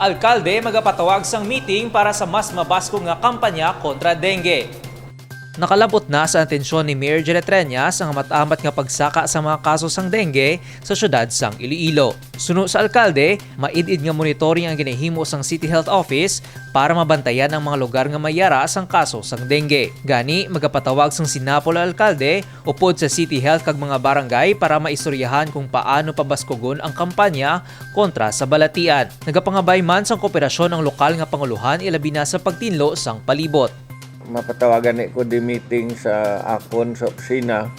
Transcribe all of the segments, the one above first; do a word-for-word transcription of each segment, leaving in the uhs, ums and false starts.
Alkalde magapatawag sang meeting para sa mas mabaskog nga kampanya kontra dengue. Nakalab-ot na sa atensyon ni Mayor Jerry Treñas ang amat-amat nga pagsaka sa mga kaso sang dengue sa siyudad sang Iloilo. Suno sa alkalde, maid-id nga monitoring ang ginahimo sang City Health Office para mabantayan ang mga lugar nga may yara sang kaso sang dengue. Gani, magapatawag sang sinapol ang alkalde upod sa City Health kag mga barangay para maistoryahan kung paano pabaskugon ang kampanya kontra sa balatian. Nagapangabay man sang kooperasyon ang lokal nga panguluhan, ilabi na sa pagtinlo sang palibot. Mapatawagan ni ko di meeting sa akon sa opisina.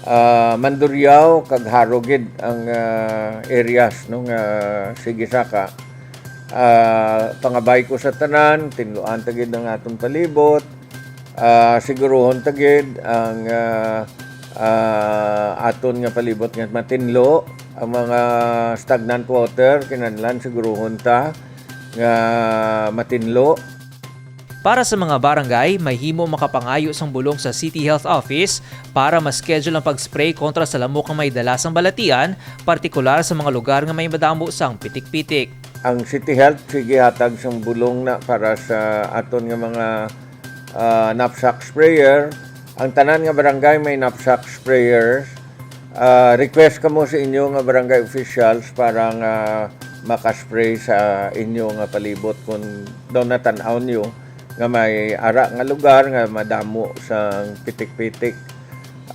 Ah, Mandurriao kag Jaro gid ang, ah, areas, no, nga sige saka. Ah, pangabay ko sa tanan, tinluan ta gid ang aton palibot. Ah, siguruhon ta gid ang, ah, ah, aton nga palibot nga matinlo. Ang mga stagnant water, kinahanglan siguruhon ta nga matinlo. Para sa mga barangay, mahimo makapangayo sang bulong sa City Health Office para ma-schedule ang pag-spray kontra sa lamok nga may dala sang balatian, partikular sa mga lugar nga may madamo sang pitik-pitik. Ang City Health sige hatag sang bulong na para sa aton nga mga, ah, knapsack sprayer. Ang tanan nga barangay may knapsack sprayers. Ah, request kamo sa inyo nga barangay officials para nga makaspray sa inyo nga palibot kung daw natan-aw nyo nga may ara nga lugar nga madamo sang pitik-pitik.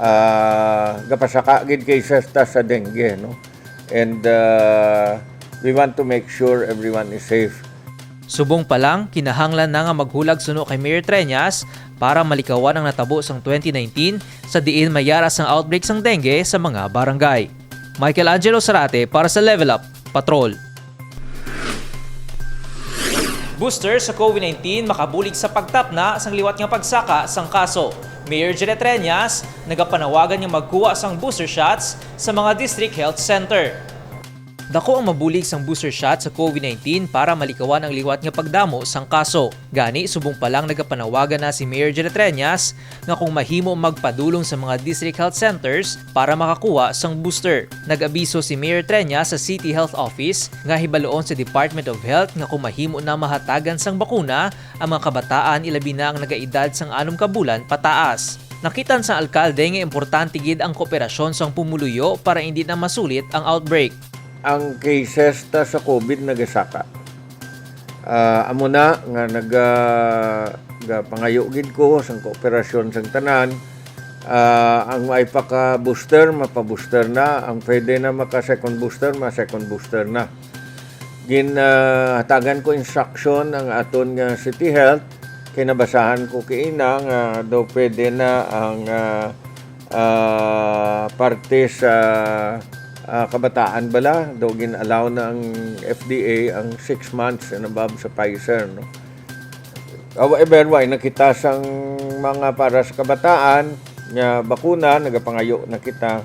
Ah, gapasaka gid cases ta sa dengue, no? And, ah, we want to make sure everyone is safe. Subong pa lang, kinahanglan na nga maghulag suno kay Mayor Treñas para malikawan ang natabo sang twenty nineteen, sa diin may yara sang outbreak sang dengue sa mga barangay. Michael Angelo Sarate para sa Level Up Patrol. Booster sa COVID nineteen makabulig sa pagtapna sang liwat nga pagsaka sang kaso. Mayor Jerry Treñas nagapanawagan nga magkuha sang booster shots sa mga district health center. Dako ang mabulig sang booster shot sa COVID nineteen para malikawan ang liwat nga pagdamo sang kaso. Gani, subong pa lang nagapanawagan na si Mayor Jerry Treñas nga kung mahimo magpadulong sa mga district health centers para makakuha sang booster. Nag-abiso si Mayor Treñas sa City Health Office nga hibaluon sa Department of Health nga kung mahimo na mahatagan sang bakuna ang mga kabataan, ilabi na ang nagaedad sang anom ka bulan pataas. Nakitan sang alkalde nga importante gid ang kooperasyon sang pumuluyo para indi na masulit ang outbreak. Ang cases ta sa COVID nagasaka. Ah, amo na nga naga-, gapangayo gid ko sang kooperasyon sang tanan. Ah, ang may paka-booster, mapa-booster na. Ang pwede na maka-second booster, ma-second booster na. Gin, ah, hatagan ko instruction ang aton nga City Health. Kay nabasahan ko kaina nga daw pwede na ang, ah, ah, parte sa, ah, kabataan bala. Daw gin-allow na ang F D A ang six months and above sa Pfizer, no? However, way na kita sang mga para sa kabataan nga bakuna, nagapangayo na kita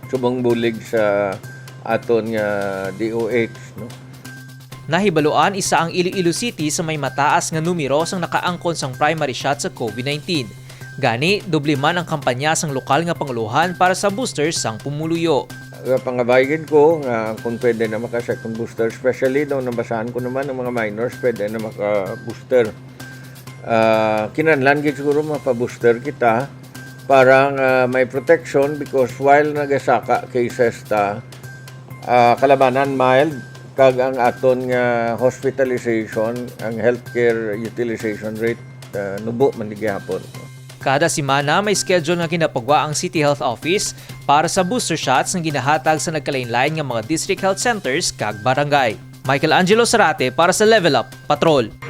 subong bulig sa aton nga D O H, no? Nahibaluan, isa ang Iloilo City sa may mataas nga numero sang nakaangkon sang primary shot sa COVID nineteen. Gani, doble man ang kampanya sang lokal nga panguluhan para sa booster sang pumuluyo. Pangabay gid ko nga kung pwede na maka-second booster, especially daw nabasahan ko naman ang mga minors, pwede na maka-booster. Ah, kinahanglan gid siguro mapa-booster kita para nga may protection, because while nagasaka cases ta, ah, kalabanan mild, kag ang aton nga hospitalization, ang healthcare utilization rate, ah, nubo man di gihapon. Kada semana, may schedule nga ginapagwa ang City Health Office para sa booster shots nga ginahatag sa nagkalain-lain nga mga district health centers kag barangay. Michael Angelo Sarate para sa Level Up Patrol.